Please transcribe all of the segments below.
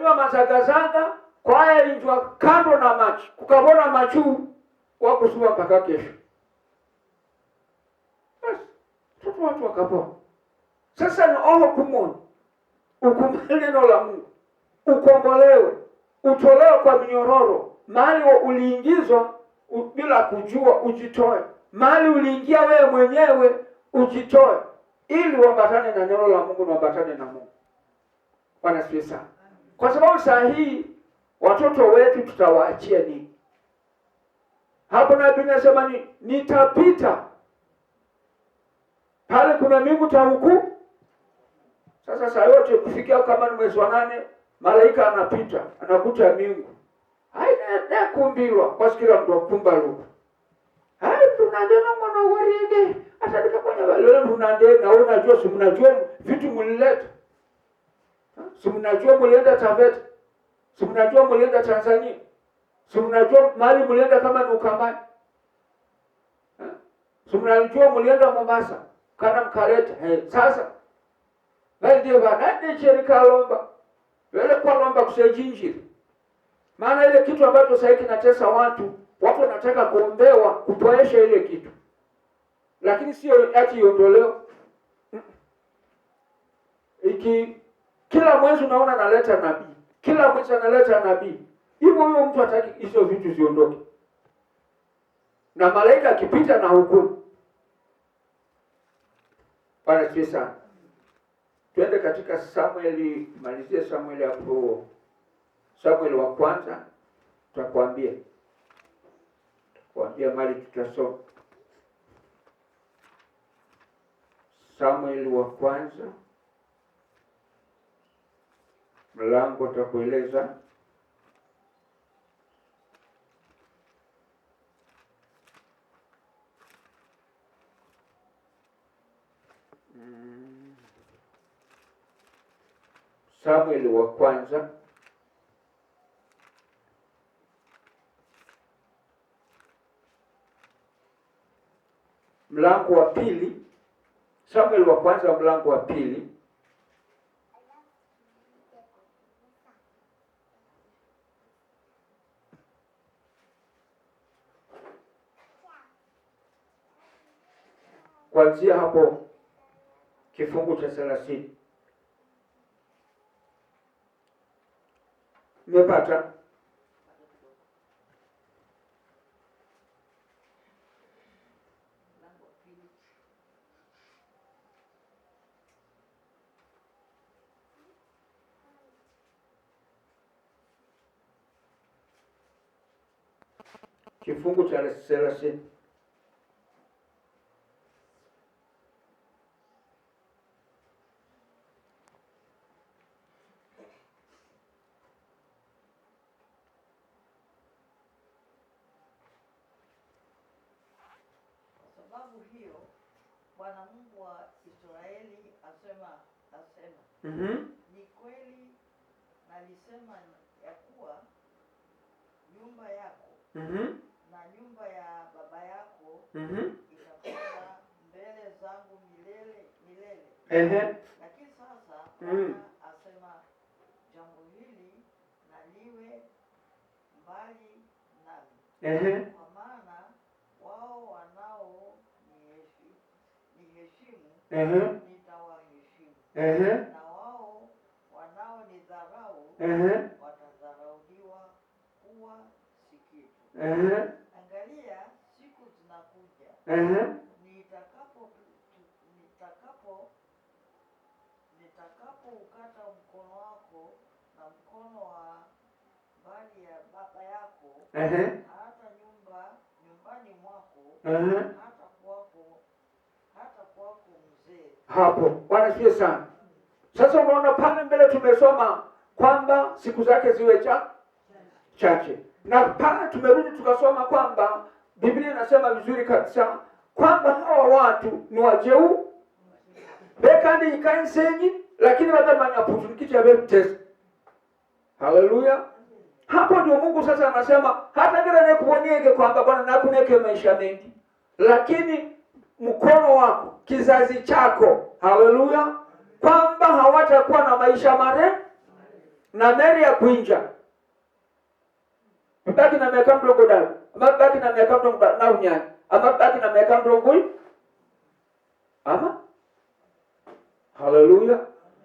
Kukalemiwa mazagazaga kwaya injwa kando na machi kukabona machu wakusua mpaka kesho. Basi mtoto watu wakapona. Sasa ni oho kumoni ukubali neno la Mungu, ukombolewe, utolewe kwa minyororo mahali uliingizwa bila kujua, ujitoe mahali uliingia wewe mwenyewe, ujitoe ili uambatane na neno la Mungu na uambatane na Mungu. Bwana asifiwe sana. Kwa sababu saa hii watoto wetu tutawaachia nini? Hapo nabii nasema ni nitapita pale, kuna miungu tahuku. Sasa saa yote kufikia kama ni mwezi wa 8, malaika anapita anakuta miungu kumbilwa kwasikira mndu akumba luku hai tunandena mwana warige atadika kwenye leo tunandena na unajua si mnajua vitu mlileta, si mnajua mlienda Taveta, si mnajua mlienda Tanzania, si mnajua mahali mlienda kama ni Ukambani, si mnajua mlienda Mombasa kana mkaleta. Hey, sasa ndiye bana cherika wele kwa lomba kusejinjiri. Maana ile kitu ambacho sasa kinatesa watu, watu wanataka kuombewa kupoesha ile kitu, lakini sio ati iondolewe. Iki kila mwezi unaona analeta nabii, kila mwezi analeta nabii, hivyo huyo mtu hataki hizo vitu ziondoke, na malaika akipita na hukumu. Bwana asifiwe sana. Twende katika Samueli, malizie Samueli hapo. Samueli wa kwanza tutakwambia mali tutasoma. Samueli wa kwanza mlango utakueleza Samueli wa kwanza mlango wa pili, Samueli wa kwanza mlango wa pili kuanzia hapo kifungu cha 30. Nimepata? Kifungu cha 30. Kwa sababu hiyo Bwana Mungu wa Israeli asema, ni kweli nalisema ya kuwa nyumba yako na nyumba ya baba yako itakuwa mbele zangu milele milele. Lakini sasa Bwana asema jambo hili na liwe mbali nami. Kwa maana wao wanao niheshimu, nitawaheshimu. Na wao wanaonidharau watadharauliwa kuwa si kitu. Angalia, siku zinakuja nitakapoukata mkono wako na mkono wa mbali ya baba yako, hata nyumbani mwako, hata kwako mzee. Hapo Bwana asifiwe sana. Sasa unaona pale mbele tumesoma kwamba siku zake ziwe chache, na pale tumerudi tukasoma kwamba Biblia inasema vizuri kabisa kwamba hawa watu ni wajeu bekandi ikansenyi, lakini batamanya putu kitu ya beptesa. Haleluya. Hapo ndio Mungu sasa anasema hata bila nikuonyeke kwamba Bwana nakuneke maisha mengi, lakini mkono wako kizazi chako, haleluya, kwamba hawatakuwa na maisha marefu. Na meri ya kuinja baki na miaka 30, ama baki na miaka 48, ama baki na miaka 80 ama. Haleluya!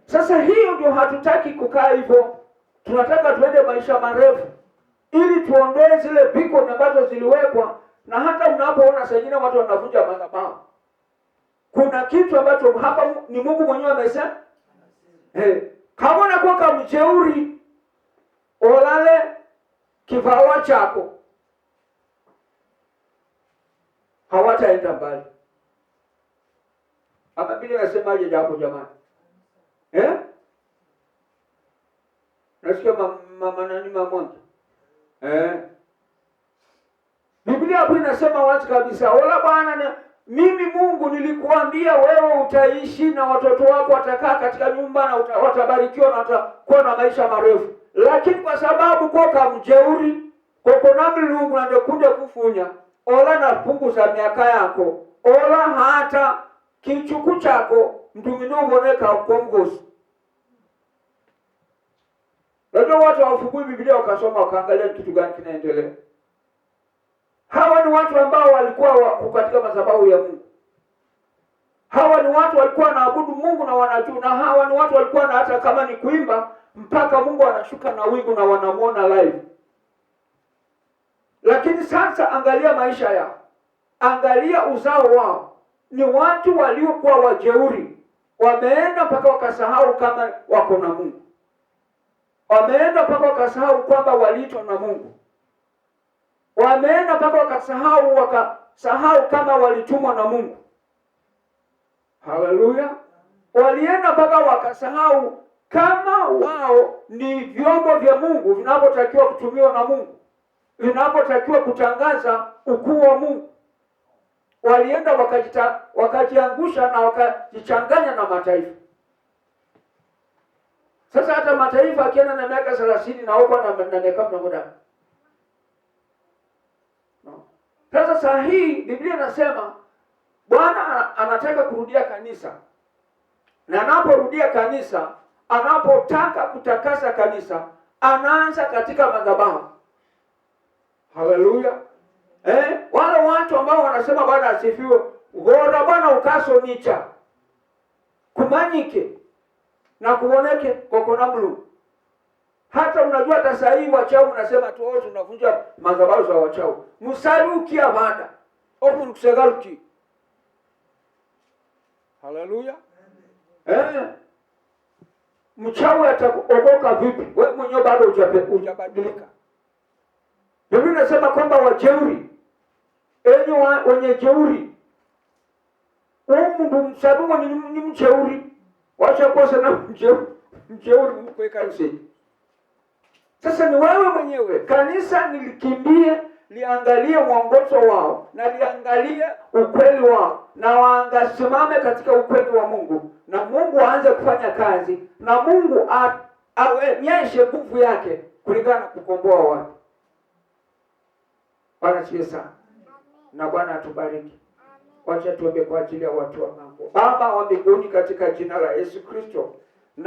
Sasa hiyo ndio hatutaki kukaa hivyo, tunataka tuende maisha marefu ili tuondoe zile beacon ambazo ziliwekwa. Na hata unapoona saa nyingine watu wanavunja madhabahu, kuna kitu ambacho hapa ni Mungu mwenyewe amesema. Hey, kama unakuwa kama mjeuri olale kifawa chako, hawataenda mbali. Ama Biblia inasemaje japo jamani? Eh? Nasikia mama nani mamonja? Eh? Biblia hapo inasema wazi kabisa, ola Bwana, mimi Mungu nilikuambia wewe utaishi na watoto wako watakaa katika nyumba na watabarikiwa na watakuwa na maisha marefu. Lakini kwa sababu koka mjeuri koko na mlungu na ndekunde kufunya ola na punguza miaka yako ola hata kichuku chako mtumino uboneka ukongozi. Najua watu hawafungui Biblia wakasoma wakaangalia kitu gani kinaendelea. Hawa ni watu ambao walikuwa wako katika madhabahu ya Mungu. Hawa ni watu walikuwa wanaabudu Mungu na wanajua, na hawa ni watu walikuwa na hata kama ni kuimba mpaka Mungu anashuka na wingu na wanamuona live. Lakini sasa angalia maisha yao, angalia uzao wao. Ni watu waliokuwa wajeuri, wameenda mpaka wakasahau kama wako na Mungu, wameenda mpaka wakasahau kwamba waliitwa na Mungu, wameenda mpaka wakasahau kama walitumwa na Mungu. Haleluya! Walienda mpaka wakasahau kama wao ni vyombo vya Mungu vinavyotakiwa kutumiwa na Mungu, vinavyotakiwa kutangaza ukuu wa Mungu. Walienda wakajiangusha na wakajichanganya na mataifa. Sasa hata mataifa akienda na miaka 30 na huko na miaka 40. No. Sasa saa hii Biblia inasema Bwana anataka kurudia kanisa. Na anaporudia kanisa, anapotaka kutakasa kanisa, anaanza katika madhabahu. Haleluya. Wale watu ambao wanasema Bwana asifiwe, gora Bwana ukaso nicha kumanyike na kuoneke kokona mlu. Hata unajua hata saa hii wachawi unasema tu oh, tunavunja madhabahu za wachawi. Msaluki abada. Oku nkusegaluki. Haleluya. Mchawi ataokoka vipi? Wewe mwenyewe bado hujabadilika. Biblia inasema kwamba wajeuri, enyi wenye jeuri, mundu msabugo ni mjeuri. Wacha kosa na mjeuri mko kanisa. Sasa ni wewe mwenyewe. Kanisa nilikimbie liangalie mwongozo wao na liangalie ukweli wao, na waangasimame katika ukweli wa Mungu, na Mungu aanze kufanya kazi, na Mungu aonyeshe nguvu yake kulingana na kukomboa watu. Bwana asifiwe sana. Na Bwana atubariki. Wacha tuombe kwa ajili ya watu wa ng'ambo. Baba wa mbinguni, katika jina la Yesu Kristo,